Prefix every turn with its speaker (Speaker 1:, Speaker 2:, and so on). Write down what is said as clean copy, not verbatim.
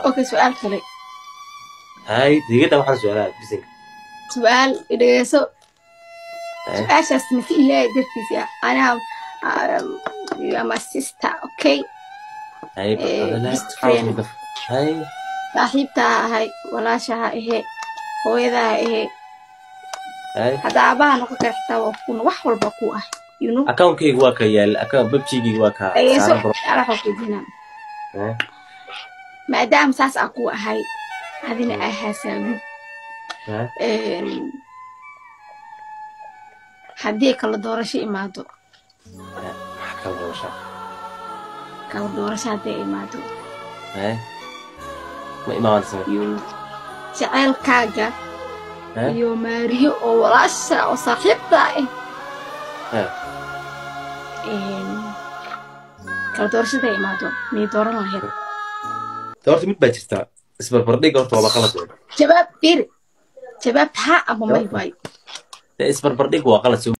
Speaker 1: Okay, su'aal kale.
Speaker 2: Hay, digada waxaan su'aalaha bisinka.
Speaker 1: Su'aal dhegeyso. Su'aashaasna si Ilaahay dartiisa, anaa you are my sister, okay?
Speaker 2: Hay.
Speaker 1: Best friend.
Speaker 2: Hay.
Speaker 1: Saaxiibta ha ahay, walaasha ha ahe, hooyada ha ahe.
Speaker 2: Hay.
Speaker 1: Hadda aabaha noqon kara xitaa waa kuna wax walba ku ah, you know.
Speaker 2: Akaunkayga waa ka yaal, account PUBG-gayga waa ka
Speaker 1: dhegeyso.
Speaker 2: Saaran bro.
Speaker 1: Su'aal waxaa weydiinaa. Maadaama saas aa ku ahay, adina aa haasaawin, haddii kala doorasho imaado.
Speaker 2: Maxaa kala doorashaa?
Speaker 1: Kala doorasho hadday imaado.
Speaker 2: Hay, ma imaanaysa.
Speaker 1: Iyo jaceylkaaga
Speaker 2: Hay.
Speaker 1: iyo Maariyo oo walaasha oo saaxiibta ah, kala doorashada imaado, miyay dooran lahayd?
Speaker 2: Horta mid baa jirta, isbarbardhig horta waaba qalad weyn.
Speaker 1: Jawaab fiiri, jawaabta ha ama may waayo.
Speaker 2: Dee, isbarbardhig waa qalad soo.